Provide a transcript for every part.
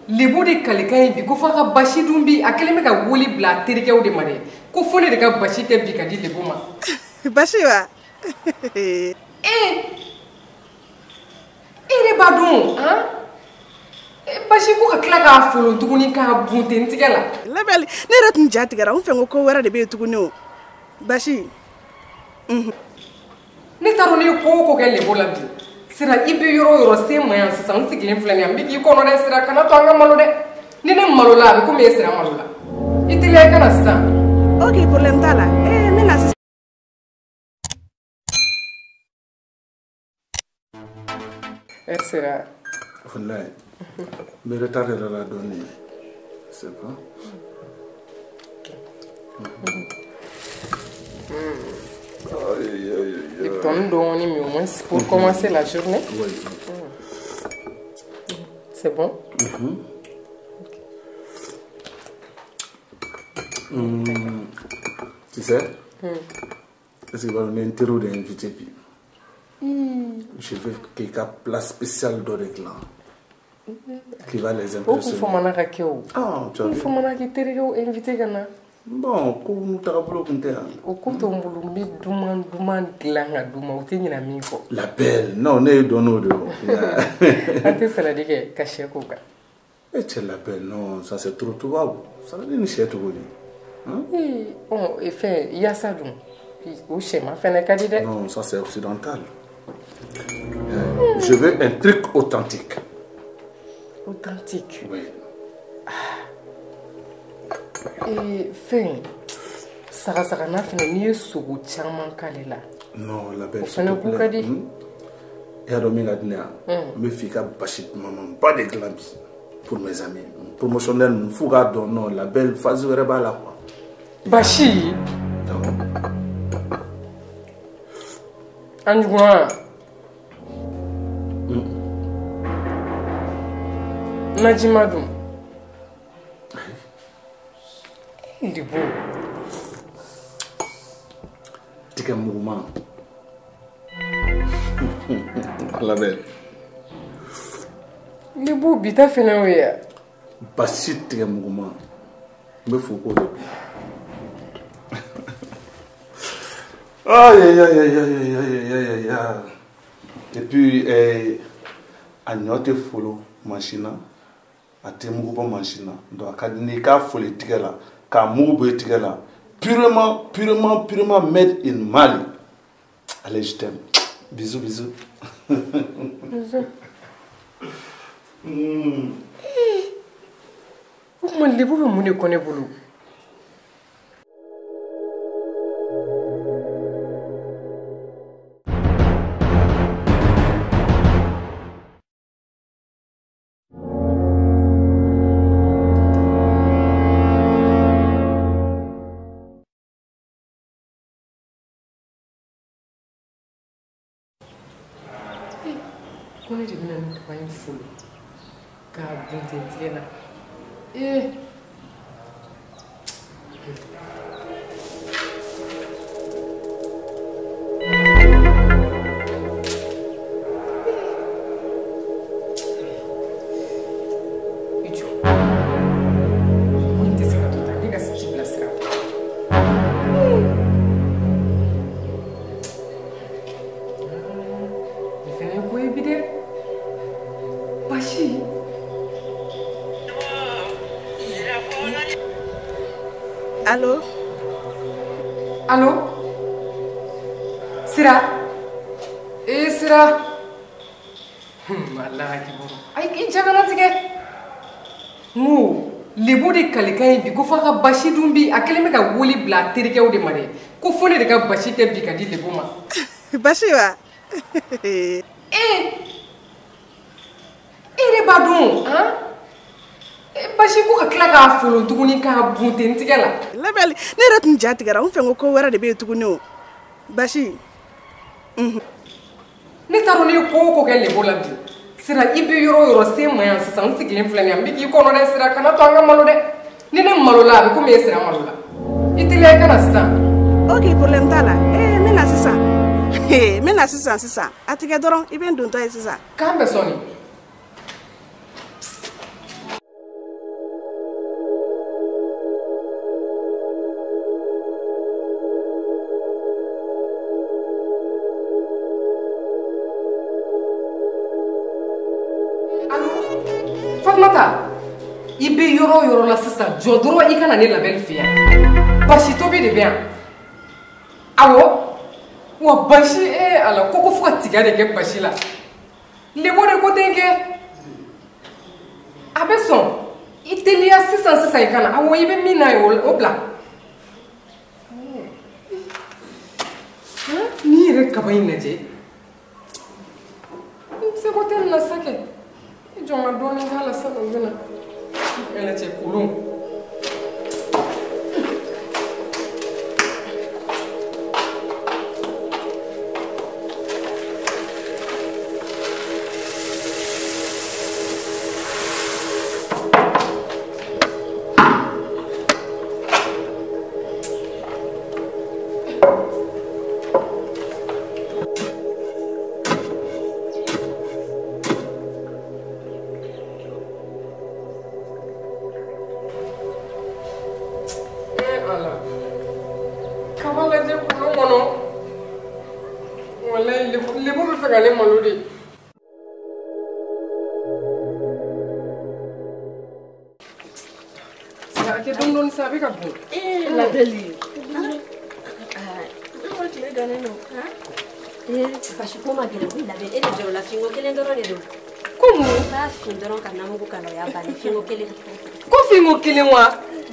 Lebu de kalikan ye bi ko f'a ka basi dun bi a kɛlen bɛ ka wuli bila a terikɛw de ma dɛ ko fo ne de ka basi kɛ bi ka di Lebu ma. Basi wa? Ee e yɛrɛ b'a dɔn han basi ko ka tila k'a folon tuguni k'a bunte n tigɛ la. Labɛli ne yɛrɛ tun ja tigɛra n fɛ ko ko wɛrɛ de bɛ yen tuguni o basi. Ne t'a dɔn ne ye ko o ko kɛ Lebu la bi. Sira i bɛ yɔrɔ o yɔrɔ se ma yan sisan n sigilen filɛ nin ye n bɛ k'i kɔnɔ dɛ Sira kana to an ka malo dɛ ni ne malola a bɛ komi e Sira malola i teliya i ka na sisan. Ok problème t'a la ee n bɛ na sisan. Sira. Wallahi n bɛ retard yɛrɛ la dɔɔnin c'est bon. Lipton dɔɔnin mais au moins pour commencer la journée. Oui. C'est bon. Tu sais, est-ce que tu vas un terreau d'invité? Je veux qu'il y ait une place spéciale dans le clan qui va les impressionner. Ah, tu as vu? Bon, ko nu tagabolo kun tɛ yan. O ko to n bolo n bɛ duman duman dilan ka d'u ma u tɛ ɲinɛ min kɔ. La belle, non ne ye dɔn n'o de ye. An tɛ saladi kɛ ka sɛ k'o kan. E cɛ la belle, non ça c'est trop tubabu. Saladi ni sɛ cogo di? Ee ɔ fɛn yasa dun o sɛma fɛnɛ ka di dɛ. Non ça c'est occidental. Je veux un truc authentique. Authentique? Oui. Ee fɛn sagasagana fɛnɛ n'i ye sogo caman k'ale la. Non la belle o fɛnɛ ko ka di. I y'a dɔn min ka di ne ye n bɛ fɛ i ka basi dumanba de dilan bi pour mes amis promotionnel ninnu f'u k'a dɔn non la belle phase wɛrɛ b'a la quoi. Basi. An juguman. Najima dun. Lebu. Tigɛ muguman. La belle. Lebu bi ta fɛnɛ o ye. Basi tigɛ muguman. N bɛ fo k'o de dun. Aïe aïe aïe aïe aïe aïe aïe aïe. Et puis a ɲɔ tɛ folo mansin na, a tɛ mugu bɔ mansin na. Donc a ka di n'i k'a foli tigɛ la. K'a mugu bɔ i tigɛ la purement purement purement made in Mali. Allez, je t'aime. Bisous bisous. Bisous. O tuma Lebu bɛ mun de kɔ ne bolo? Ko ne de bɛna nin kaba in folo k'a bunte n tigɛ la. Ee i jɔ ko in tɛ se ka to tan ne ka ci bilasira. Nin fɛnɛ ye ko ye bi dɛ. Basi. Allo? Allo? Sira? Ee Sira? Ala kibaru. Ayi i ja kana tigɛ. N ko Lebu de kalikan ye bi ko f'a ka basi dun bi a kɛlen bɛ ka wuli bila a terikɛw de ma dɛ ko fo ne de ka basi kɛ bi ka di Lebu ma. Basi wa? Ee e yɛrɛ b'a dɔn han basi ko ka tila k'a folon tuguni k'a bunte n tigɛ la. Labɛli ne yɛrɛ tun ja tigɛra n fɛ ko ko wɛrɛ de bɛ yen tuguni o basi. Ne t'a dɔn ne ye ko o ko kɛ Lebu la bi. Sira i bɛ yɔrɔ o yɔrɔ se ma yan sisan n sigilen filɛ nin ye n bɛ k'i kɔnɔ dɛ Sira kana to an ka malo dɛ ni ne malola a bɛ komi e Sira malola i teliya i ka na sisan. Ok problème t'a la ee n bɛ na sisan n bɛ na sisan sisan a tigɛ dɔrɔn i bɛ n dontɔ ye sisan. K'an bɛ sɔnni. Fatumata, i bɛ yɔrɔ o yɔrɔ la sisan, jɔ dɔrɔn i ka na ne labɛnni fɛ yan. Basi tobi de bɛ yan. Awɔ, wa basi ala ko fo ka tiga de kɛ basi la. Lebo de ko ten kɛ. A bɛ sɔn. I teliya sisan sisan i ka na. Awɔ, i bɛ min na ye o bila. N'i yɛrɛ kaba in lajɛ. N seko tɛ nin na sa kɛ. I jɔ n ka dɔɔnin k'a la sa o bɛ na. Ɛlɛ cɛ kolon. Ko finko kelen wa?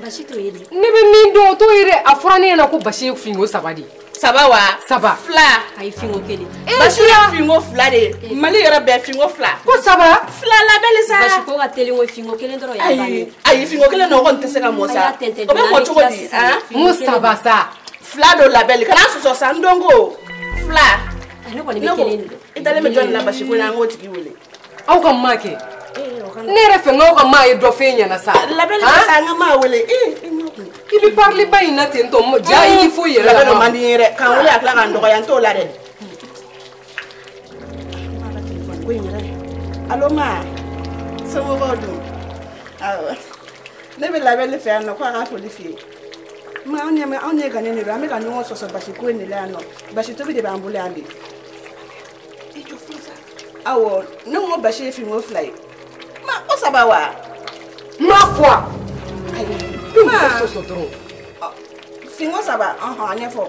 Basi t'o ye dɛ. Ne bɛ min dɔn o t'o ye dɛ. A fɔra ne ɲɛna ko basi ye finko 3 de ye. 3 wa? 3. 2. Ayi finko 1. Basi ye finko 2 de ye. Mali yɛrɛ bɛɛ finko 2. Ko 3? 2 labɛnni sa. Basi ko ka teli ko finko 1 dɔrɔn y'a bannen. Ayi finko 1 nɔ kɔni tɛ se ka mɔ sa. O bɛ mɔ cogo di? N ko 3 sa. 2 don labɛnni kana sɔsɔ sa n dɔn ko 2. Ne kɔni bɛ 1 de dɔn. I dalen bɛ jɔn de la basi ko in na an k'o tigi wele. Aw ka maa kɛ. Ne yɛrɛ fɛ n'aw ka maa ye dɔ f'e ɲɛna sa. Labɛnni bɛ sa an ka maa wele. I bɛ parili ba in na ten tɔ ja i ti foyi yɛrɛ la. Labɛnni man di n ye dɛ. K'an wele a tila k'an dɔgɔya n t'o la dɛ. Allo ma, somɔgɔw dun? Awɔ. Ne bɛ labɛnni fɛ yan nɔ ko a ka foli f'i ye. Ma anw ɲɛ gannen de don an bɛ ka ɲɔgɔn sɔsɔ basi ko in de la yan nɔ. Basi tobi de b'an bolo yan bi. I jɔ fɔlɔ sa. Awɔ, ne ko basi ye finko 2 ye. Ma ko 3 wa? N m'a fɔ wa? Ayi. Ma sɔsɔ dɔrɔn. Finko 3, ɔhɔn a ɲɛfɔ.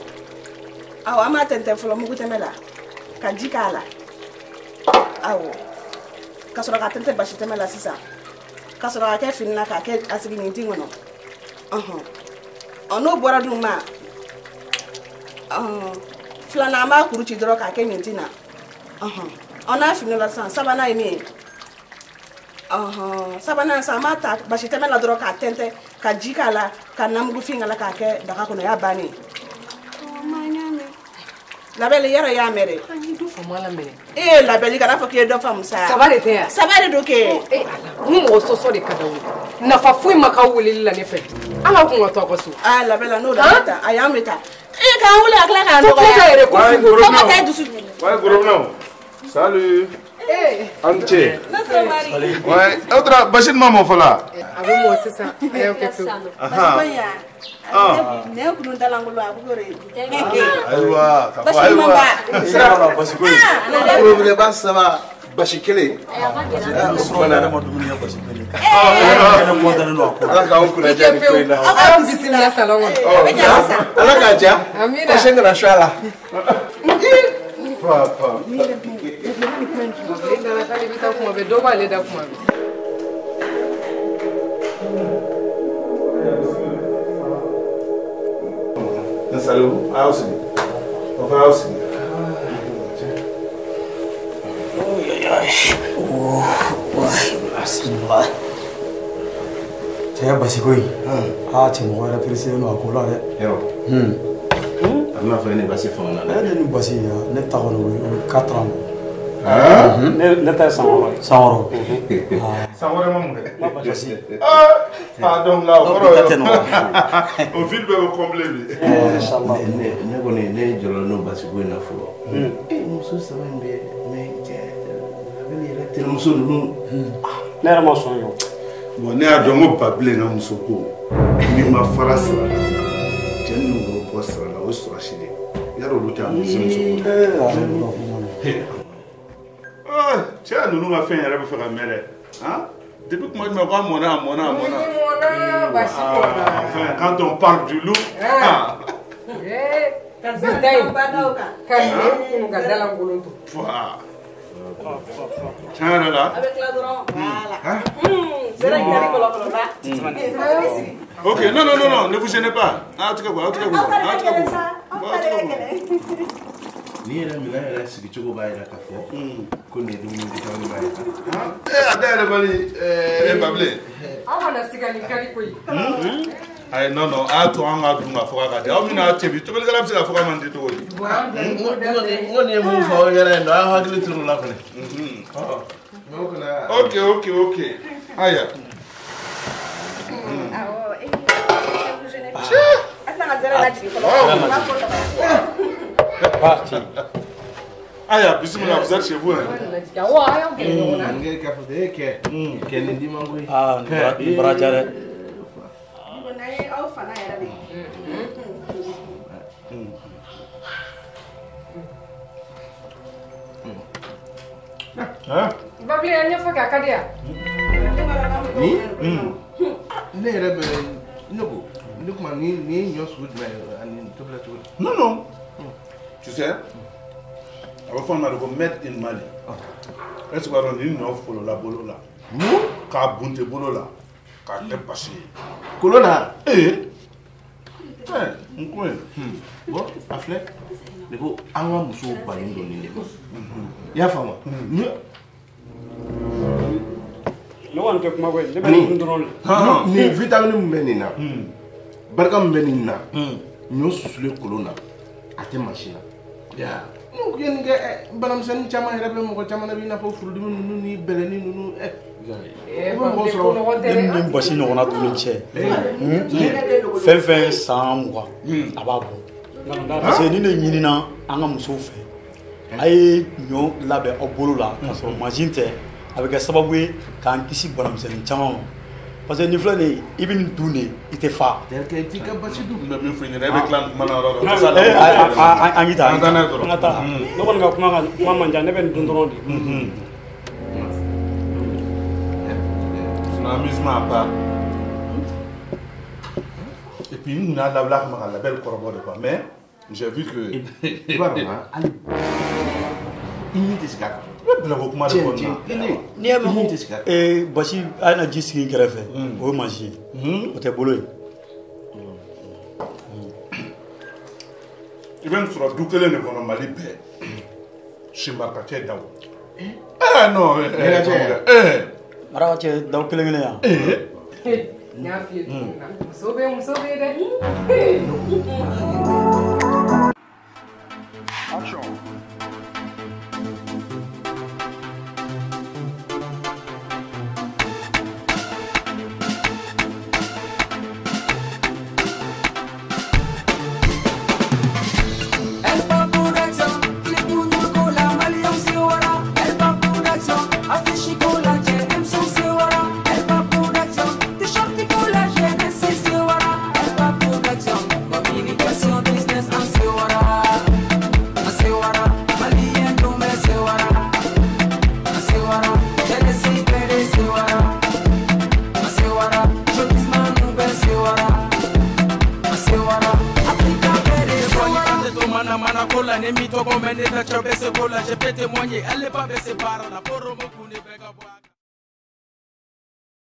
Awɔ, an b'a tɛntɛn fɔlɔ mugu tɛmɛ la ka ji k'a la. Awɔ. Ka sɔrɔ ka tɛntɛn basi tɛmɛ la sisan. Ka sɔrɔ ka kɛ fini na k'a kɛ a sigi ɲintin kɔnɔ. Ɔhɔn. Ɔ n'o bɔra dun ma, ɔhɔn, filanan an b'a kuru ci dɔrɔn k'a kɛ ɲintin na. Ɔhɔn. Ɔ n'a fini la sisan, sabanan ye min ye. Ɔhɔn, sabanan sisan an b'a ta basi tɛmɛ la dɔrɔn k'a tɛntɛn ka ji k'a la ka namugufin k'a la k'a kɛ daga kɔnɔ o y'a bannen ye. Ɔ ma n y'a mɛn. Labɛnni yɔrɔ y'a mɛn dɛ. An ye dɔ faamu a la mɛnɛ. Ee labɛnni kana fɔ k'i ye dɔ faamu sa. 3 de tɛ yan. 3 de don kɛ. Ee ala, n mɔgɔ sɔsɔ de ka d'aw ye. Nafa foyi ma k'aw weleli la ne fɛ. Ala kun ka to aw ka so. Aa labɛnni n'o la an bɛ taa. Ayi an bɛ taa. Ee k'an wele a tila k'an dɔgɔya. Ko yɛrɛ ko finko. Ko ka taa dusu. Ouais, gros Salut. An cɛ. Ouais, aw taara basi ma mɔ fɔlɔ. A bɛ mɔ sisan. A y'aw kɛ pewu. Basi ko in ya. Ne kun dalangolo a b'o de. Ayiwa, ka fɔ ayiwa. Sira basi ko in. Robinet 3 basi 1. Sɔrɔ ne ma dumuni kɛ basi 1. Ne kɔntannen don a ko la. Ala k'aw kunna diya nin ko in na. Aw k'aw bisimila salon kɔnɔ. Ala k'a diya. Amina. Kɔsɛn kana su a la. Papa. K'ale bɛ taa kuma bɛɛ dɔ b'ale da kuma bɛɛ. Installez-vous. A y'aw sigi. O fana y'aw sigi. Cɛ basi ko in. Aa cɛ mɔgɔ yɛrɛ perese don a ko la dɛ. Yɔrɔ. A bɛna fɔ ne basi fanga na dɛ. Ne ni basi ya ne ta kɔni o ye 4 ans. Ne ta ye san 6 ye. San 6. San 6 ma mun kɛ? Basi. Ah donc là o kɔrɔ ta tɛ nɔgɔ. O vide bɛɛ bɛ combler bi. Inchallah. Ne kɔni ne jɔrɔ n'o basi ko in na fɔlɔ. Ee muso 3 in bɛ mais cɛ labɛnni yɛrɛ terimuso ninnu. Ne yɛrɛ ma sɔn ye o. Bon ne y'a dɔn ko Babilen ka muso ko n'i ma fara sira la cɛ ni woro bɔ sira la o ye sɔrɔsi de ye. Yarɔ olu tɛ a muso ko. Cɛ ninnu ka fɛn yɛrɛ bɛ fɛ ka mɛn dɛ. Han? Depuis que moi je me vois mɔnna a mɔnna a mɔnna. Mɔnna basi mɔnna. Enfin, quand on parle du loup. Ah. Ka da in ka ɲɔ ka da lankolon to. Tiɲɛ yɛrɛ la. A bɛ tila dɔrɔn. Voilà. Zɛrɛ kari kɔlɔkɔlɔ ba. Ok, non, non, non, non, ne vous gênez pas. Ah, tu comprends, tu comprends. Ah, tu comprends. Ni yɛrɛ minɛn yɛrɛ sigicogo b'a yira k'a fɔ ko nin ye dumuni vitamine ba ye. Ee a da yɛrɛ bali ɛɛ Babilen. Aw kana siga nin kari koyi. Ayi non non, a y'a to an ka dun ka fɔ k'a di aw bɛna tebi tobilikɛla bɛ se ka fɔ k'a man di cogo di. N ko nin ye mun fɔ aw ɲɛna yen nɔ, aw hakili tor'o la fɛnɛ. Ok ok ok ayiwa. Awɔ e a tɛna ka zɛrɛ lajigin fɔlɔ. Parti. Aya, bismillah, vous êtes chez vous. Hein? Ah, nin bara diya dɛ. Babilen, an ɲɛfɔ kɛ a ka di yan. Ni? Ne yɛrɛ bɛ ne ko ne kuma ni ye ɲɔ sugu jumɛn ye ani tobila cogo di? Non non. Tu sais, a bɛ fɔ a ma de ko made in Mali. Est-ce que b'a dɔn nin ɲɔ folola bolo la? K'a bunte bolo la, k'a kɛ basi ye. Kolon na? Ee. N ko ye. Bon, a filɛ, ne ko an ka musow bannen don nin de ma. I y'a faamu wa? Ne kɔni tɛ kuma koyi, ne bɛ nin dun dɔrɔn de. Nin vitamine min bɛ nin na, barika min bɛ nin na, ɲɔ susulen kolon na, a tɛ mansin na. N'u ye nin kɛ banamisɛnnin caman yɛrɛ bɛ mɔgɔ caman na i n'a fɔ furudimi ninnu ni bɛlɛnin ninnu. Ne ni basi ɲɔgɔnna dumuni cɛ fɛn fɛn san 20 a b'a bɔ parce que ni ne ɲinina an ka musow fɛ a ye ɲɔ labɛn aw bolo la k'a sɔrɔ mansin tɛ a bɛ kɛ sababu ye k'an kisi banamisɛnnin caman ma parce que nin filɛ nin ye i bɛ nin dun de i tɛ fa. Terikɛ t'i ka basi dun. N bɛ min f'i ɲɛna e bɛ tila nin kuma na yɔrɔ dɔ. An k'i taa an taa n'a ye dɔrɔn. An ka taa. Ne kɔni ka kuma man jan ne bɛ nin dun dɔrɔn de. C'est un amusement à part. Et puis n kun y'a labila kama ka labɛn kɔrɔbɔ de quoi mais j'ai vu que. I b'a dɔn hali i ɲin tɛ sigi a kan. I bɛ bɛlɛko kuma de fɔ nin na. N'i y'a mɛn ko basi a ye na ji sigi n kɛrɛfɛ o ye mansin ye o tɛ bolo ye. I bɛ nin sɔrɔ du kelen de kɔnɔ Mali bɛɛ Simarikacɛ daw. Non. Maraka cɛ daw kelen kelen yan. N y'a f'i ye cogo min na muso bɛ muso bɛ dɛ. Action. J'ai témoigné, elle n'est pas baissée par la